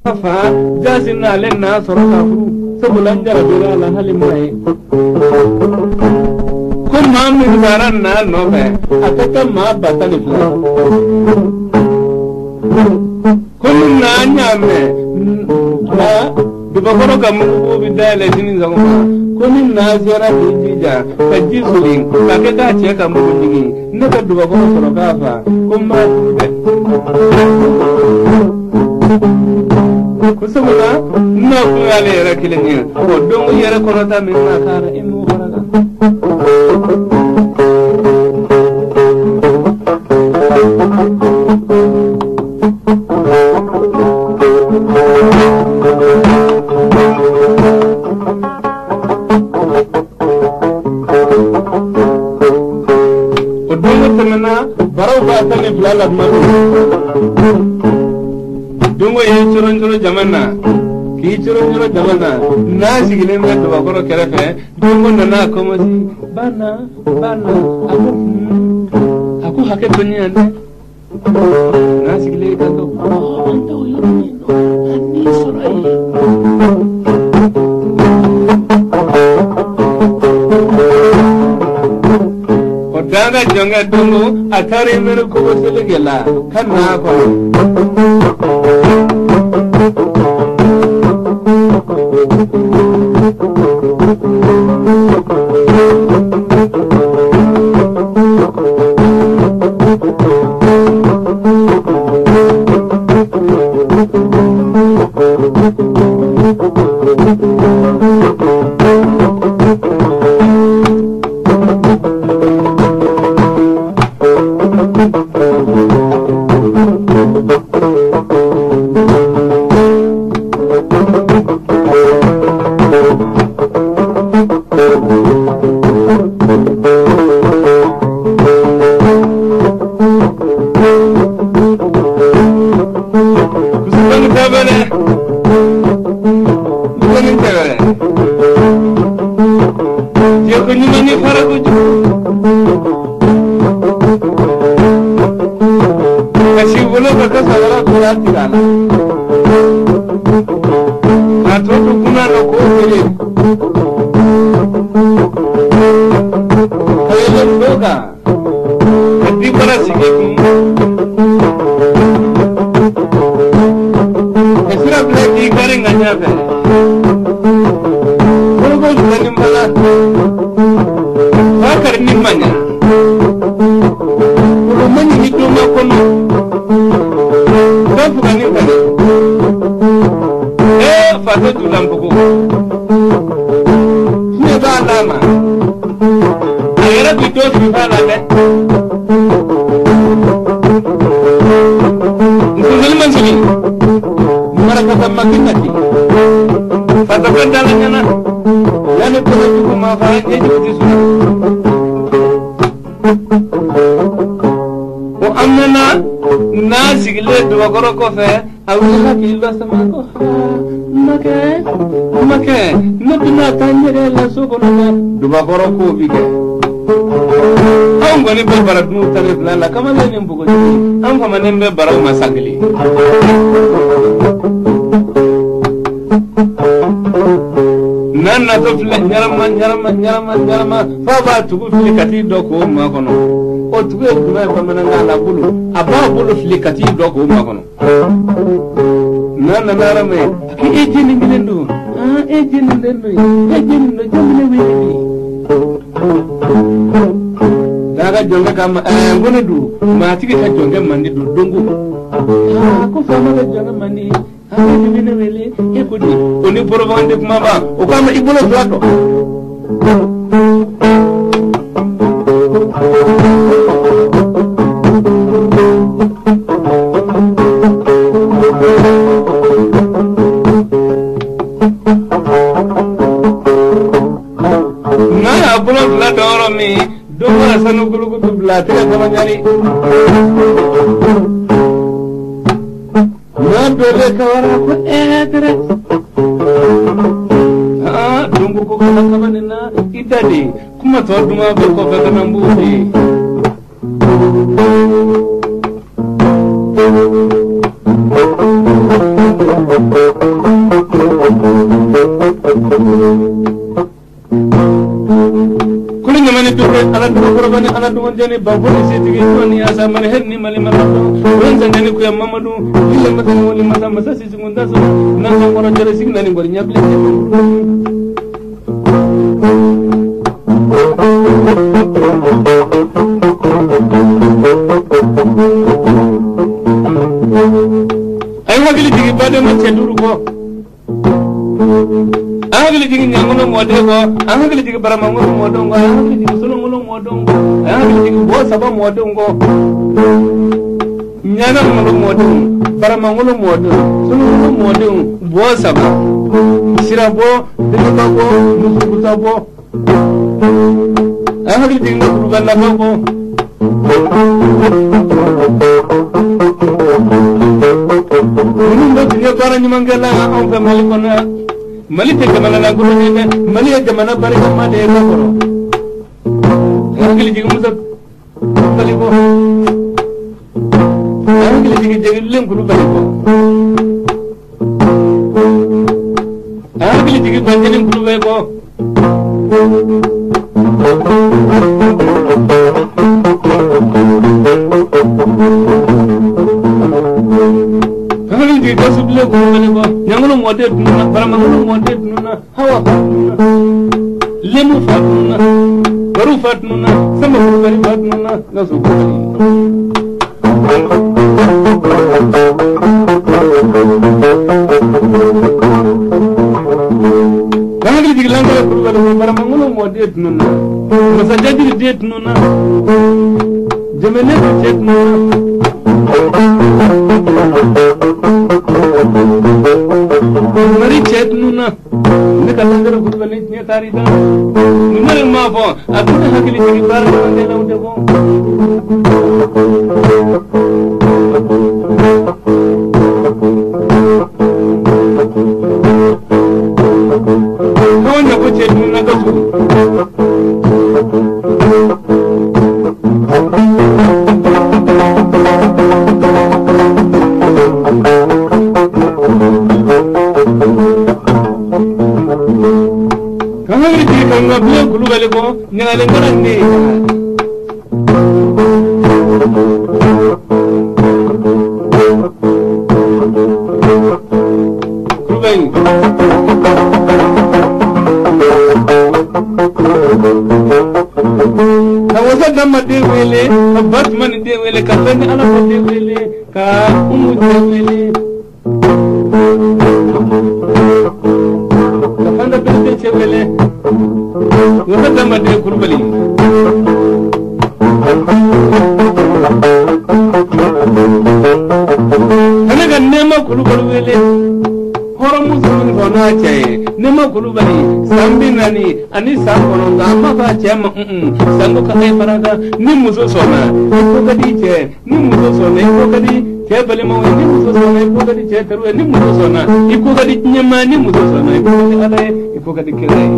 Fa jasi n'ale n'a sɔrɔ ka furu sabula n jarabira a la hali ma ye ko maa min taara n'a nɔfɛ a ka taa maa 12,000 ko ni n'a ɲa mɛn na dubakɔrɔ ka mugu bɛ dayɛlɛ sini sɔgɔma ko ni n'a sera k'i jija ka ji soli ka kɛ k'a cɛ ka mugu jigin ne ka dubakɔrɔ sɔrɔ k'a fa ko n b'a furu dɛ. Ko sabula n'a kun y'ale yɛrɛ kelen ye o don i yɛrɛ kɔrɔta min na k'ara i m'o fara kan. O don tɛmɛna baraw b'a 12 la tuma min. Dongo ye coron jama na k'i coron jama na n'a sigilen bɛ dubakɔrɔ kɛrɛfɛ dongo nana a kɔmɔsi bana bana a ko a ko hakɛ to ɲɛ dɛ n'a sigilen ka to an t'o yɔrɔnin dɔn an n'i sɔrɔ yen. O danga jɔnkɛ dongo a taara i miiri kogo seleke la ka n'a kɔnɔ. Dubakɔrɔ kɔfɛ a wulila k'i lɔ sama ko makɛ makɛ ne bɛna taa n yɛrɛ la so kɔnɔ dɛ. Dubakɔrɔ k'o bi kɛ anw kɔni bɛ baradunw 12 la kamalen ni npogotigi an famanen bɛ baraw ma sa kelen. N'a natɔ filɛ ɲarama ɲarama ɲarama ɲarama f'a b'a tugu fili ka t'i dɔ k'o makɔnɔ. O tugu ye jumɛn ye bamanankan la bolo a b'a bolo fili ka t'i dɔ k'o makɔnɔ. N'a nana yɔrɔ min a ko e jeni kelen don e jeni den don e jeni don jɔn bɛ ne wele bi. N'a ka jɔnkɛ k'a ma n ko ne don maatigi ka jɔnkɛ man di don donko ko faama ka jɔnkɛ man di a bɛ ne wele e ko di o ni propagande kuma ban o k'a ma i bolo fila dɔn. N'a y'a bolo fila dɔn yɔrɔ min don mana sanu kulukutu bila a tɛgɛ kɔnɔ ɲari. N'a donnen kawara ko ɛɛ tɛrɛ. Aa donko ko kana kaba nin na i da de kuma tɔ duman bɛ kɔfɛ ka na n b'o de. jani banfoli setigi jɔn ni asa mali hɛri ni mali mara dɔn o zangani kuya mamadu ile masa wali masa masa sisi kunda so na sɔnkɔrɔ jɛrɛ sigi na ni gɔri ɲɛbilen cɛ. A ye hakili jigin baden ma cɛ duuru kɔ, an hakili jigin ɲangolo mɔden kɔ, an hakili jigin baramangolo mɔdenw kɔ, an hakili jigin solongolo mɔdenw kɔ, an hakili jigin bɔ saba mɔdenw kɔ, ɲanangolo mɔdenw, baramangolo mɔdenw, solongolo mɔdenw, bɔ saba, sirabɔ, denba bɔ, musukuta bɔ, an hakili jigin ka kulubalilakaw kɔ. Ninnu bɛɛ tun ye baara ɲumankɛla ye anw fɛ Mali kɔnɔ yan. Mali tɛ jamana lankolon ye dɛ, Mali ye jamana barikama de ye ka kɔrɔ. An hakili jigin Musa Kulubali kɔ, an hakili jigin Jɛgɛlen Kulubali kɔ, an hakili jigin Banjɛni Kulubali kɔ. An hakili jigin Gasubilen Kulubali kɔ, Ɲangolo mɔden tununna, Baramangolo mɔden tununna, Hawa fa tununna, Lemu fa tununna, Baru fa tununna, Samba Kulubali fa tununna, Gasu Kulubali. An hakili jigin Lankara Kulubali kɔ, Baramangolo mɔden tununna, Masajajiri den tununna, Jɛmɛnɛ cɛ tununna. Mari cɛ tununna, ne ka Lankara Kulubali tiɲɛ taar'i da. Ninnu de m'a fɔ, a ko ne hakili jigin baara ɲumankɛlaw de kɔ. Hawa ɲako cɛ tununna Gasu. Kan hakili jigin Kangabilen Kulubali kɔ, ɲagalenkara ne ye. Kulubali. Ka wasa dama den wele, ka Batumani den wele, ka Sani Alafa den wele, ka Umu den wele, ka Fanta Berete cɛ wele, wasa dama den Kulubali. Ka ne ka Nɛɛma Kulubali wele, hɔrɔnmuso min fɔ n'a cɛ ye, Nɛɛma Kulubali san 49, a ma fɔ a cɛ ma sanko ka e fara kan. Ni muso sɔnna i ko ka di cɛ, ni muso sɔnna i ko ka di cɛ balimaw ye, ni muso sɔnna i ko ka di cɛ teriw ye, ni muso sɔnna i ko ka di diɲɛmaa, ni muso sɔnna i ko ka di Ala ye, i ko ka di kira ye.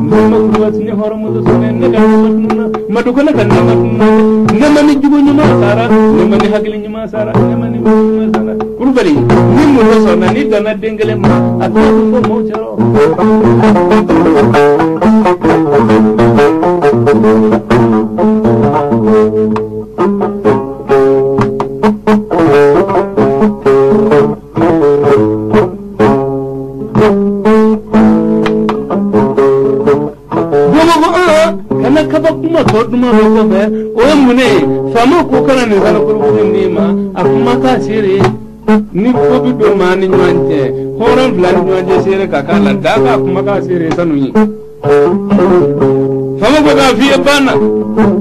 Nɛɛma Kulubali ni hɔrɔnmuso sɔnna ne ka nɛɛma tununna, Madu ko ne ka nɛɛma tununna, nɛɛma ni jugu ɲuman sara, nɛɛma ni hakili ɲuman sara, nɛɛma ni muso ɲuman sara. Kulubali, ni muso sɔnna n'i danna den kelen ma, a tɔ bɛ fɔ maaw cɛrɔ. Gogo ko kana kaba kuma tɔ duman dɔ kɔfɛ, o ye mun ye? Faama ko kana nin sanu kurukuru in d'i ma, a kuma t'a seere ye. Ni ko bɛ don maa ni ɲɔgɔn cɛ, hɔrɔn fila ni ɲɔgɔn cɛ seere ka k'a la, da k'a kuma k'a seere ye sanu ye. Faama ko k'a f'i ye banna,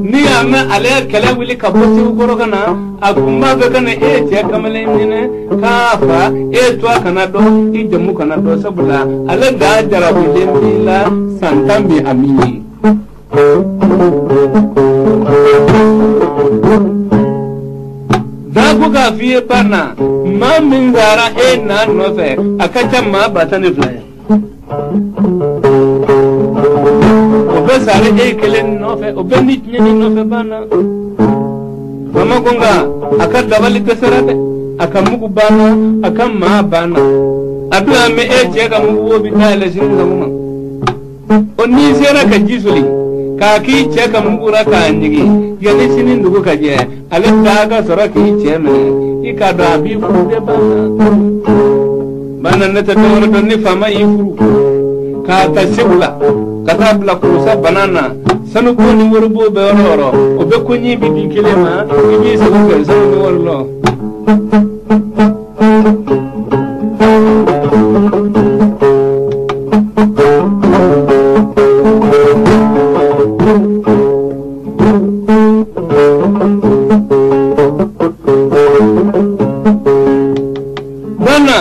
n'i y'a mɛn ale ye kɛlɛ wuli ka bɔ Segu kɔrɔ ka na, a kun b'a fɛ ka na e cɛ kamalen minɛ k'a fa, e to a kana dɔn, i jamu kana dɔn, sabula ale da jarabilen b'i la san 10 bi a min ye. Da ko k'a f'i ye banna, maa min sara e n'a nɔfɛ, a ka ca maa 12 ye. O bɛɛ sara e kelen nɔfɛ, o bɛɛ ni tiɲɛni nɔfɛ banna. Faama ko nka a ka dabali dɛsɛra dɛ, a ka mugu banna, a ka maa banna. A dun y'a mɛn e cɛ ka mugu wo bɛ taa yɛlɛ sini sɔgɔma. O n'i sera ka ji soli, K'a k'i cɛ ka mugu la k'a ɲigin yanni sini dugu ka jɛ ale taa ka sɔrɔ k'i cɛ minɛ i k'a dɔn a b'i furu de banna banna ne tɛ dɔwɛrɛ dɔn ni faama y'i furu k'a ta Segu la ka taa bila Kolosa bana na sanuko ni waribo bɛ yɔrɔ o yɔrɔ o bɛ ko ɲi bi di kelen ma i b'i sago kɛ sanu ni wari lɔ.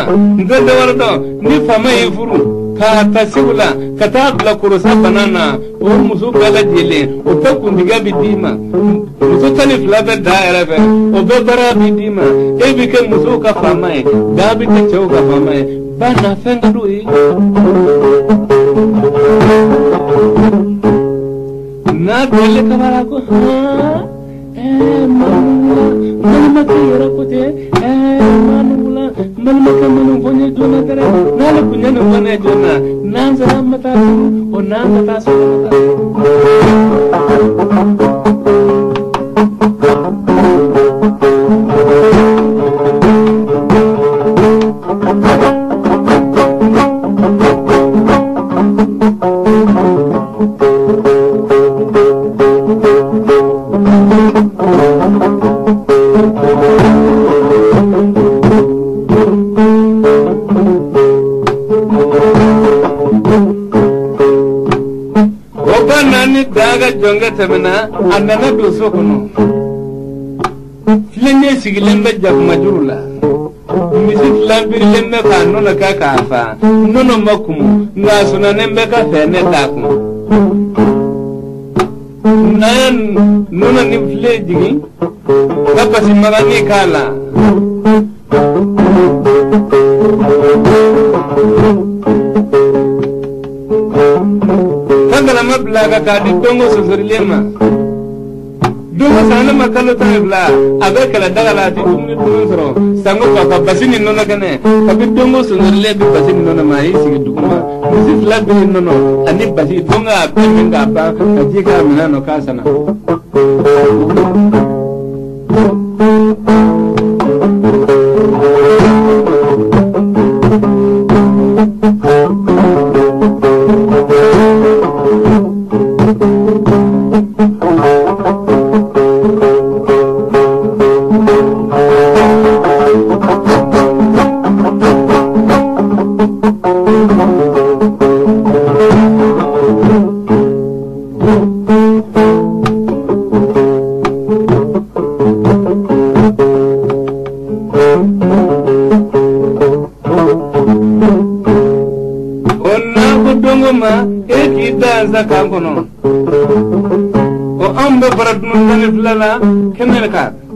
N tɛ dɔwɛrɛ dɔn ni faama y'i furu k'a ta Segu la ka taa bila Kolosa bana na o muso bɛɛ lajɛlen o bɛɛ kuntigiya bɛ d'i ma muso 12 bɛ da yɛrɛ fɛ o bɛɛ baara bɛ d'i ma e bɛ kɛ musow ka faama ye da bɛ kɛ cɛw ka faama ye ba na fɛn ka d'o ye. N'a tɛle kabara ko hɔn ɛɛ balimakɛ yɛrɛ ko ten ɛɛ manuwula balimakɛ minnu fɔ n ye joona dɛrɛ n'ale kun ye nin fɔ ne ye joona n'an sera an bɛ taa furu o n'an ka taa so ka taa. Jɔnkɛ tɛmɛna a nana don so kɔnɔ filen sigilen bɛ jakumajuru la misi fila birilen bɛ k'a nɔnɔ kɛ k'a fa nɔnɔ ma kumu nka a sunanen bɛ ka fɛɛnɛ d'a kun n'a ye nɔnɔ ni filen jigin ka basi magani k'a la. Kalama bila ka k'a di dongo sosorilen ma dongo sanni ma kalo 12 a bɛ kɛlɛ daga la a tɛ dumuni duman sɔrɔ sango fa ka basi ni nɔnɔ kɛnɛ kabi dongo sosorilen bɛ basi ni nɔnɔ ma a y'i sigi duguma misi fila bɛ yen nɔnɔ ani basi dongo a bɛɛ min k'a ban ka ji k'a minɛn nɔ k'a sanna.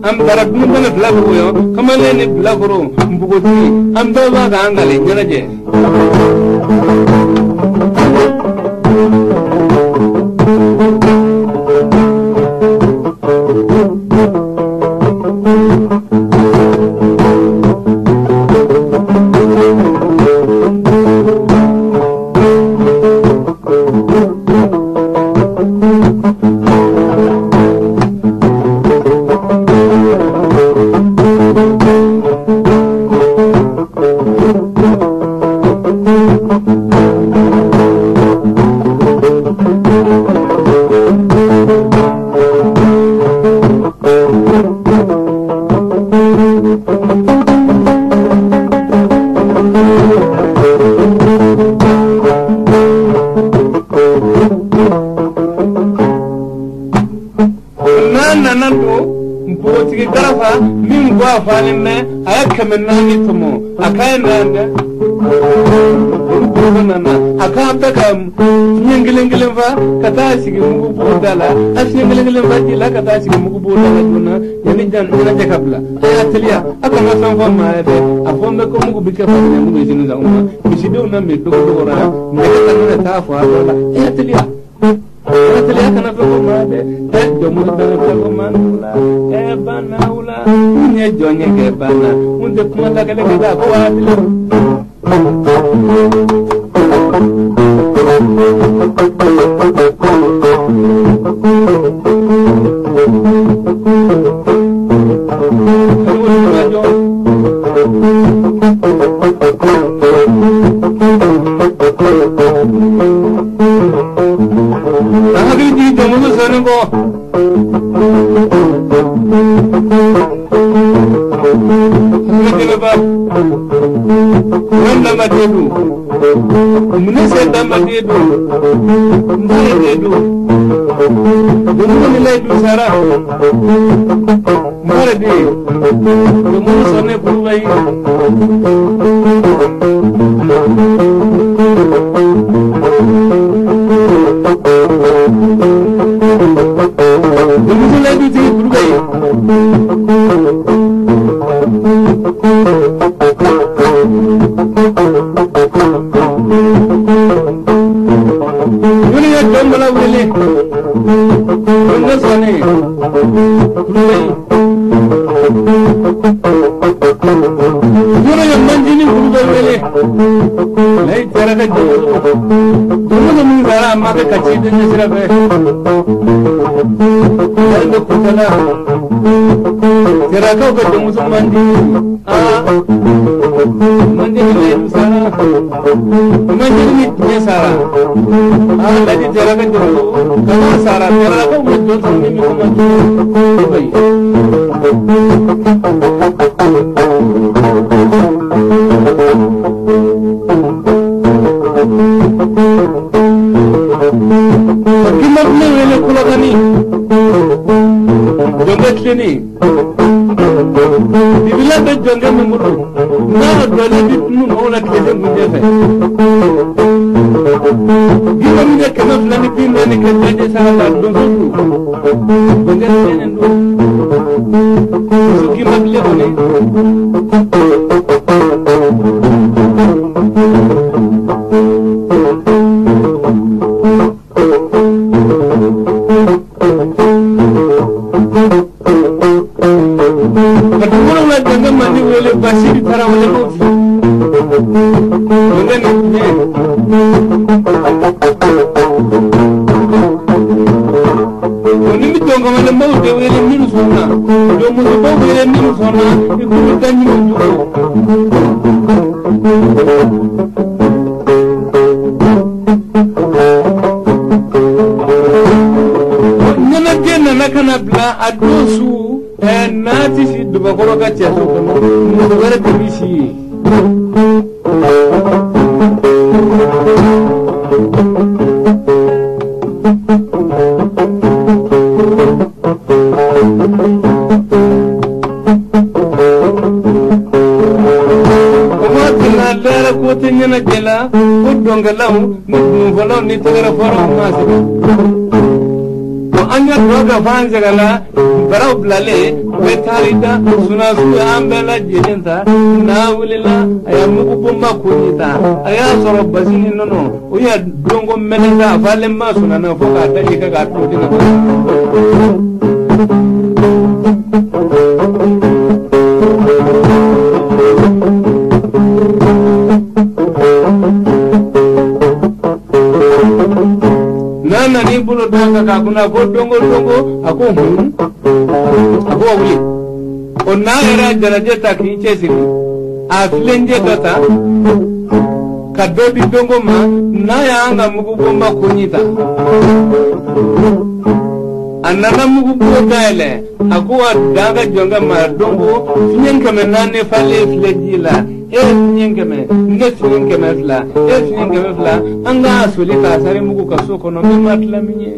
An bara dumuni 12 bɛ wɔyɔ kamalen ni bilakoro npogotigi an bɛɛ b'a k'an kale ɲɛnajɛ. Falen bɛ a ye 400 tɔmɔ a k'a ye na yan dɛ olu bolo nana a k'an bɛ ka fiɲɛ kelen kelen fa ka taa sigi mugu bo da la a fiɲɛ kelen kelen fa ji la ka taa sigi mugu bo da la joona yanni jan ɲɛnajɛ ka bila a y'a teliya a kana fɛn fɔ maa ye dɛ a fɔ n bɛ ko mugu bɛ kɛ faden mugu ye sini san ma misidenw na min dogo dogo la nɛgɛ ka nɛnɛ t'a fɔ a dɔ la a y'a teliya. Teliya kana fɛn fɔ maa dɛ ɛ jɔnmuso kana fɛn fɔ maa wula ɛ banna wula n ye jɔn ye kɛ banna n tɛ kuma lakɛlɛ kɛ da ko waa teliya. A hakili jigin jɔnmuso sɔnni kɔ. Jɛnɛba wɛn den don, munɛsɛ damaden don, nbare den don, jɔnmuso ni layidu sara, nbare den, jɔnmuso sɔnni kulubali. Jɔnmuso layidu tigi kulubali. Wuli ye jɔnbala wele, jɔnkɛ sɔnni kulubali. Yɔrɔ ye manjini kulubali wele, layi jara ka jɔnmuso. Jɔnmuso min sara a ma kɛ ka ci den sira fɛ. Layi bɛ kutala. Jarakaw ka jɔnmuso manjini. Aa manjini layidu sara, manjini ni tiɲɛ sara. Aa layi jara ka jɔnmuso kama sara, jarakaw ma jɔn sɔrɔ min bɛ ko manjini kulubali. Kimabilen wele kulakani, jɔnkɛ tilenni. Bibila bɛ jɔnkɛ min bolo, n'a dɔlen bi tunu maaw la tile kunjɛ fɛ. Gima min ye 240 kɛ lajɛ sara la donso don, jɔnkɛ tilennen don. Muso kimabilen kɔni. Ka dugu la jɔnkɛ mandi wele Basiri Tarawele ko fi. Jɔnkɛ ni tiɲɛ. O ni bɛ jɔnkamalenbaw de wele minnu sɔnna, jɔnmusobaw wele minnu sɔnna, i k'olu da ɲuman jugu. Ɲɛnajɛ nana ka na bila a don su n'a ti si dubakɔrɔ ka cɛso kɔnɔ, muso wɛrɛ de bi si yen. O waati la lɛrɛ ko tɛ ɲɛnajɛ la, ko dɔnkɛlaw ni dununfɔlaw ni tɛgɛrɛfɔlaw ma sigi. An ya dɔ ka fan sɛgɛn la, baraw bilalen bɛɛ taar'i da, sunasiw y'an bɛɛ lajɛlen ta. N'a wulila a ye mugu bonba koɲi ta, a y'a sɔrɔ basi ni nɔnɔ o y'a donko mɛnɛ sa, a falen ma sunana fo k'a daji kɛ k'a to di na. N'a nan'i bolo d'a kan k'a kunna ko donko donko, a ko hun, a ko wa wuli. O n'a yɛrɛ ye jalajɛ ta k'i cɛsiri, a filenjɛ dɔ ta ka dɔ di donko ma, n'a y'an ka mugu bonba koɲi ta. A nana mugu bon dayɛlɛ, a ko wa dan ka jɔnkɛ ma donko fiɲɛ 400 falen filɛ ji la. E ye fiɲɛ 100, ne fiɲɛ 200, e fiɲɛ 200, an k'a soli k'a sari mugu ka so kɔnɔ min ma tila min ye.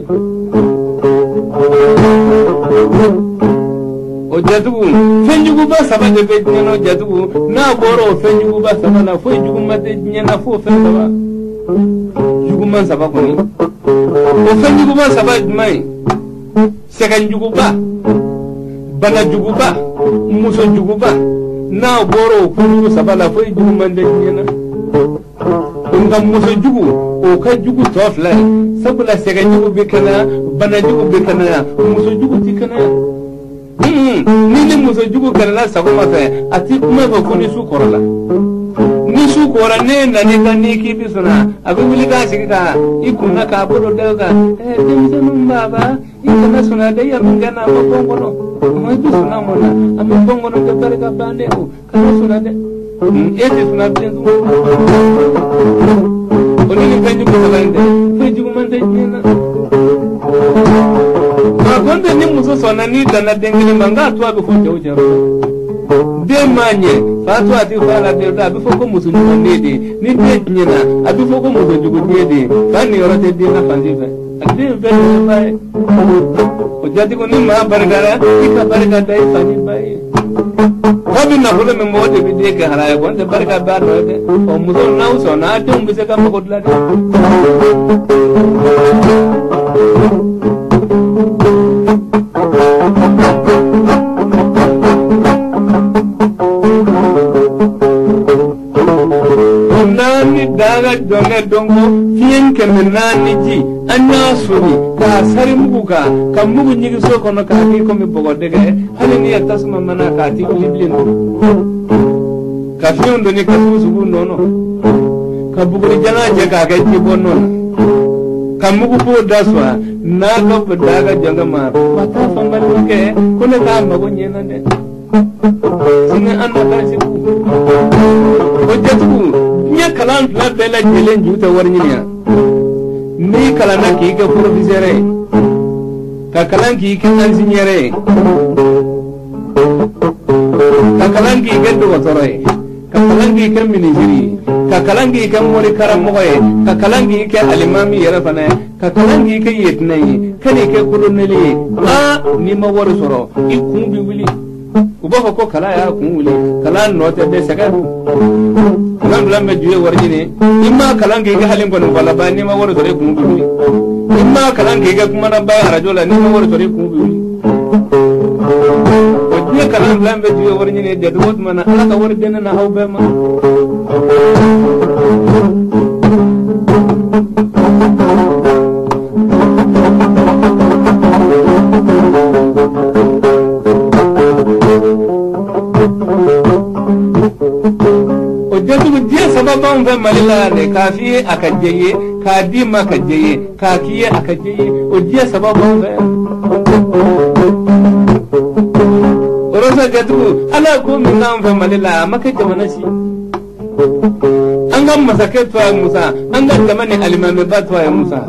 O jatigiw, fɛnjuguba saba de bɛ diɲɛ na o jatigiw, n'a bɔra o fɛnjuguba saba la, foyi juguman tɛ diɲɛ na f'o fɛn saba. Juguman saba kɔni. O fɛnjuguba saba ye jumɛn ye? Sɛgɛnjuguba, banajuguba, musojuguba. N'a bɔra o kojugu saba la, foyi juguman tɛ diɲɛ na. Nka musojugu, o ka jugu tɔ fila ye, sabula sɛgɛnjugu bɛ kɛnɛya, banajugu bɛ kɛnɛya, musojugu ti kɛnɛya. Ni ni musojugu kɛlɛla sagoma fɛ, a ti kuma fɛ fo ni su kɔrɔla. Ni su kora ne nana ka n'i k'i bi sɔnna a bɛ wuli k'a sigi ka i kunna k'a bolo da o kan denmisɛnninw baba i kana sɔnna dɛ i ya min kɛ na a ma bɔ n kɔnɔ i bɛ sɔnna mun na a ma bɔ n kɔnɔ tɛ barika ban dɛ o kana sɔnna dɛ e tɛ sɔnna bilen tugun o ni nin fɛn jugu saba in tɛ fɛn juguman tɛ diɲɛ na. Nka ko n tɛ ni muso sɔnna n'i danna den kelen ma n k'a to a bɛ fɔ cɛw cɛ den m'a ɲɛ fa to a ti fa la den a bɛ fɔ ko muso ɲuman den de ni den tiɲɛna a bɛ fɔ ko muso jugu den de fa niyɔrɔ tɛ den na fan si fɛ a den bɛɛ de ba ye o jatigiw ni maa barikara i ka barika da i fa ni ba ye fa bɛ nafolo min bɔ o de bɛ den kɛ halala ye ko n tɛ barika b'a nɔ ye dɛ ɔ muso n'aw sɔnna a denw bɛ se ka mago dilan dɛ. Daga jɔnkɛ dɔnko fiɲɛ 400 ji an y'a soli k'a sari mugu kan ka mugu ɲigin so kɔnɔ k'a k'i komi bɔgɔdɛgɛ hali n'i ye tasuma mana k'a ti wuli bilen ka fiɲɛw doni ka sugu sugu nɔnɔ ka bugurijalan cɛ k'a kɛ jibɔ nɔ na ka mugu b'o da sɔn n'a ka daga jɔnkɛ ma wa t'a fɔ n balimakɛ ko ne k'a mago ɲɛna dɛ sini an na taa segu o jatigiw diɲɛ kalan fila bɛɛ lajɛlen ju tɛ wari ɲini yan n'i kalanna k'i kɛ porofisɛrɛ ye ka kalan k'i kɛ ɛnsiɲɛrɛ ye ka kalan k'i kɛ dɔgɔtɔrɔ ye ka kalan k'i kɛ minisiri ye ka kalan k'i kɛ mori karamɔgɔ ye ka kalan k'i kɛ alimami yɛrɛ fana ye ka kalan k'i kɛ yetinɛ ye ka n'i kɛ kolonɛli ye aa n'i ma wari sɔrɔ i kun bɛ wuli u b'a fɔ ko kalan y'a kun wuli kalan nɔ tɛ dɛ sɛgɛ don kalan fila bɛ ju ye wari ɲini i ma kalan k'i kɛ hali nkɔnifɔlaba n'i ma wari sɔrɔ i kun bɛ wuli i ma kalan k'i kɛ kumanaba ye arajo la n'i ma wari sɔrɔ i kun bɛ wuli o diɲɛ kalan fila bɛ ju ye wari ɲini jatigiw tuma na ala ka wari dɛnɛ na aw bɛɛ ma. O jatigiw diɲɛ saba b'anw fɛ Mali la yan dɛ k'a f'i ye a ka jɛ i ye k'a d'i ma ka jɛ i ye k'a k'i ye a ka jɛ i ye o diɲɛ saba b'anw fɛ yan. O rɔsa jatigiw ala ye ko min k'anw fɛ Mali la a ma kɛ jamana si. An ka masakɛ tɔgɔ ye Musa an ka jama ni alimamiba tɔgɔ ye Musa.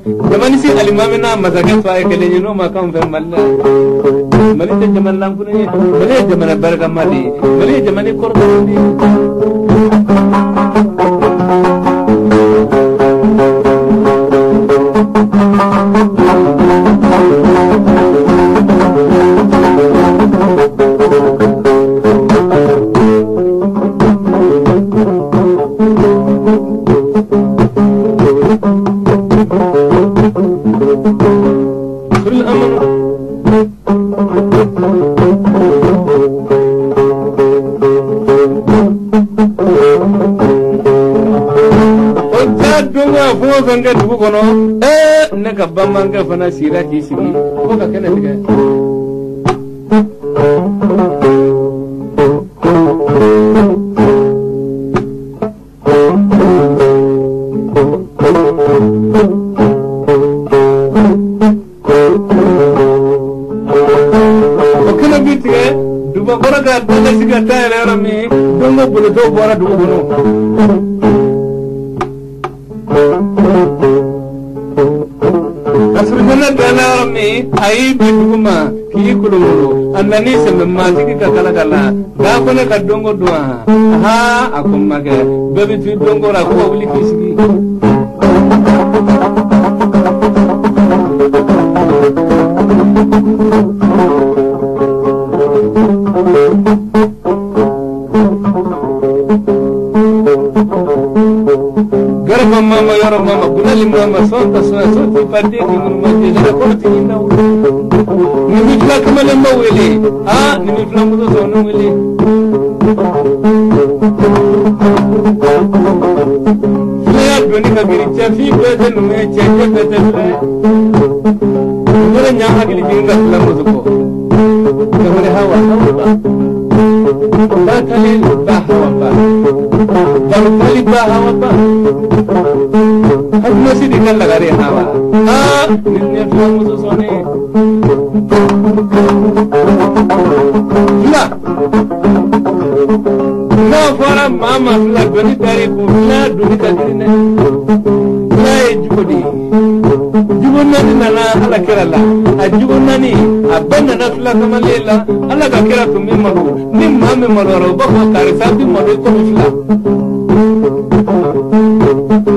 Jamana si alimami n'a masakɛ tɔgɔ ye kelen ye n'o ma k'anw fɛ Mali la. Mali tɛ jamana lankolon ye Mali ye jamana barikama de ye Mali ye jamana kɔrɔtalen de ye. Fɛn kɛ dugu kɔnɔ ne ka bamanankɛ fana sira k'i sigi fo ka kɛnɛ tigɛ. O kɛnɛ bi tigɛ dubakɔrɔ ka daga sigi ka taa yɛlɛ yɔrɔ min don ko bolotɔ bɔra dugu kɔnɔ. A y'i bin dugu ma k'i kolonkolon a nan'i sɛmɛ maatigi ka kalakala k'a ko ne ka donko don wa aa a ko n ma kɛ bɛɛ bɛ t'i donko la ko ka wuli k'i sigi. Garba mama yɔrɔ mama kunali mama sɔn ta sɔn sɔn ti padi ni ma jɛ ne kɔrɔ ti ɲinna o. Ni mi fila kamalen ma wele aa ni mi fila muso sɔn ne wele. Filaya doni ka girin cɛfin bɛɛ tɛ numu ye cɛ cɛ bɛɛ tɛ fila ye. Yɔrɔ ɲa hakili jigin ka fila muso kɔ. Kamalen hawa hawa ba. Ba talen ba hawa ba. Ba Barutali ba hawa ba Haruna Sidi kan lagare hawa ah ni ne fila muso sɔnni fila n'a fɔra maa ma fila doni tari kun fila doni ka girin dɛ fila ye jugo de ye jugo naani nana Ala kira la a jugo naani a bɛɛ nana fila kamalen la Ala ka kira tun bɛ malo ni maa min maloyara o b'a fɔ karisa bɛ malo i komi fila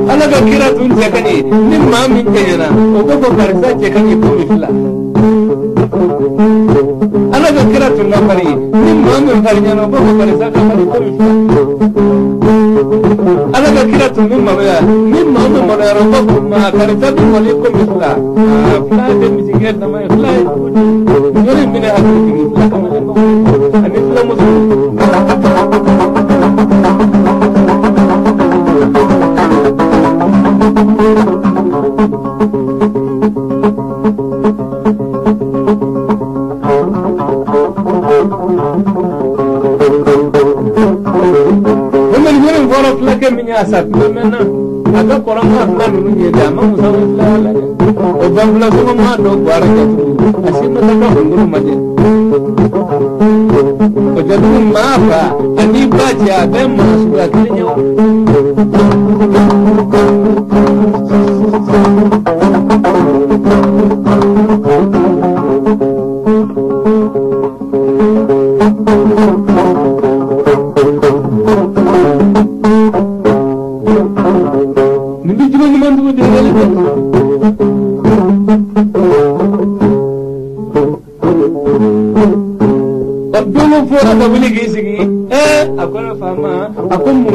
Ala ka kira tun cɛ ka ɲi ni maa min cɛɲɛna o b'a fɔ karisa cɛ ka ɲi komi fila Ala ka kira tun ka farin ni maa min farinyana o b'a fɔ karisa ka farin komi fila Ala ka kira tun bɛ maloya ni maa min maloyara o b'a fɔ maa karisa bɛ malo i komi fila fila tɛ misikɛ dama ye fila ye cogo di yɔrɔ in bɛna hakili jigin fila kamalen ani fila muso. Sa mɛnna a ka kɔrɔ maa fila ninnu ye dɛ a ma musa fila la dɛ o banfula sɔngɔ maa dɔ guwara jatugu a si ma taa ka kunduru ma jɛ o jatugu maa fa ani ba cɛ a bɛɛ maa suguya kelen ye o.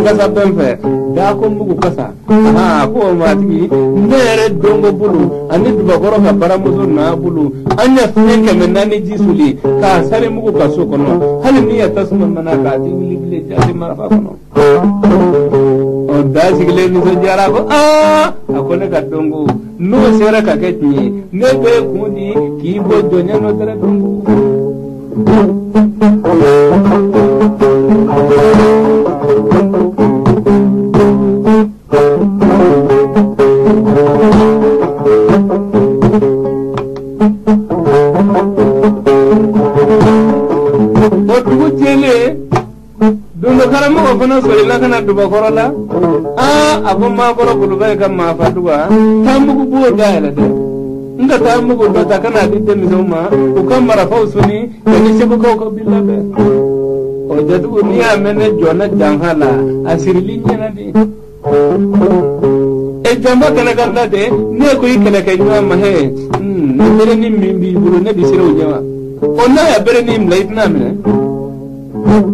Kasa bɛn fɛ daa ko mugu kasa a ko o matigi ne yɛrɛ donko bolo ani dubakɔrɔ ka baramuso n'a bolo an ya fiɲɛ 400 ji soli k'a sari mugu ka so kɔnɔ hali ni ya tasuma mana k'a ti wuli bilen jati marafa kɔnɔ ɔ daa sigilen nisɔndiyara ko aa a ko ne ka donko n'o sera ka kɛ tiɲɛ ye ne bɛ kun di k'i bɔ jɔnya n'o tɛ donko. Dubakɔrɔ la aa a ko maakɔrɔ kuluba ka maafa duga taa mugu b'o dayɛlɛ dɛ n ka taa mugu dɔ ta ka n'a di denmisɛnw ma u ka marifaw soni ka ni segukaw ka bi labɛn o jatigiw n'i y'a mɛn ne jɔnna janfa la a sirili ɲɛna de e janfa kɛnɛ ka da dɛ ne ko i kɛlɛkɛ ɲɔgɔn ma hɛ ni berenin min b'i bolo ne bɛ siran o ɲɛ wa o n'a ya berenin bila i tɛna minɛ.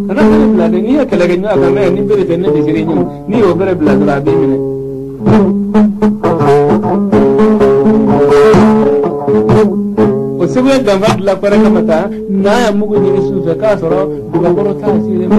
Kana bere bila dɛ n'i ye kɛlɛkɛ ɲɔgɔn kan mɛ ni bere tɛ ne tɛ siran ɲɛ n'i y'o bere bila dɔrɔn a b'i minɛ. O segu ye janfa dilan kɔrɛ kama taa n'a ya mugu ɲini su fɛ k'a sɔrɔ dugakɔrɔ t'a silen ma.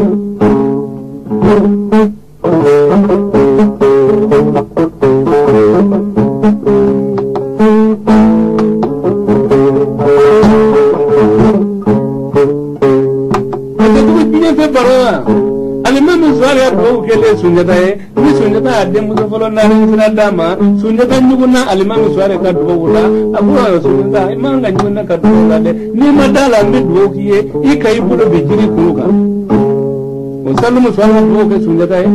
Sunjata ye ni Sunjata y'a denmuso fɔlɔ naani sira d'a ma Sunjata ɲugunna alimami Suware ka dugawu la a ko Sunjata i man ka ɲugunna ka dugawu la dɛ n'i ma da la n bɛ dugawu k'i ye i ka i bolo bin jiri kuru kan o Salimu Suware ka dugawu kɛ Sunjata ye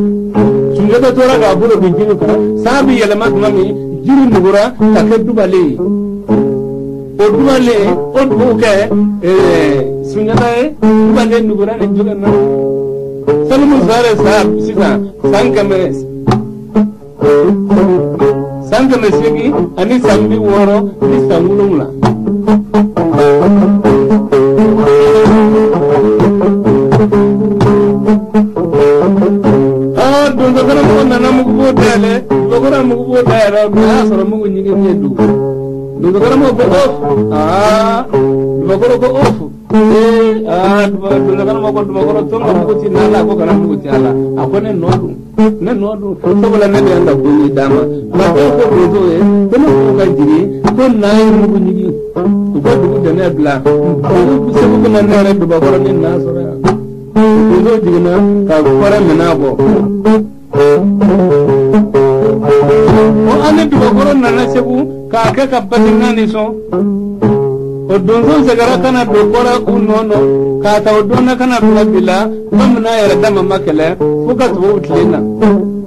Sunjata tora k'a bolo bin jiri kan san bɛ yɛlɛma tuma min jiri nugura ka kɛ dubalen ye o dubalen o dugawu kɛ Sunjata ye dubalen nugura nin cogo in na. Salimu Suware sa sisan san 800 ani san 60 ni san 7. Aa donsokaramɔgɔ nana mugu b'o dayɛlɛ dubakɔrɔ mugu b'o dayɛlɛ o y'a sɔrɔ mugu ɲigin ye dugu donsokaramɔgɔ ko of aa dubakɔrɔ ko of. Aa donsokaramɔgɔ ko dubakɔrɔ to ka mugu ci n'a la ko kana mugu ci a la a ko ne nɔ dun ne nɔ dun sabula ne de y'an ka bon d'a ma nka dɔw ko donso ye ko ne k'u ka jigin ko n'a ye mugu ɲigin u ka dugu dɛmɛ bila segu bɛna ne yɛrɛ dubakɔrɔ ni n'a sɔrɔ yan donso jiginna ka kɔrɛ minɛ bɔ. O an ni dubakɔrɔ nana Segu k'a kɛ ka basikan nin sɔn. O donso seginna ka na don kɔrɛ u nɔ nɔ k'a ta o don na ka na bila bi la, bamanan yɛrɛ dama ma kɛlɛ fo ka tubabuw tile na.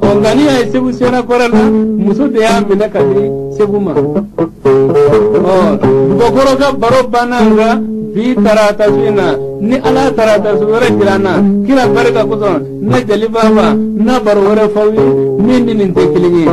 Ɔ nka n'i y'a ye Segu sera kɔrɛ la, muso de y'a minɛ ka di Segu ma. Ɔ dubakɔrɔ ka baro banna, nka bi tarata su in na, ni Ala tarata su wɛrɛ jira an na, kira barika kosɔn, ne jeli baba na baro wɛrɛ f'aw ye min ni nin tɛ kelen ye.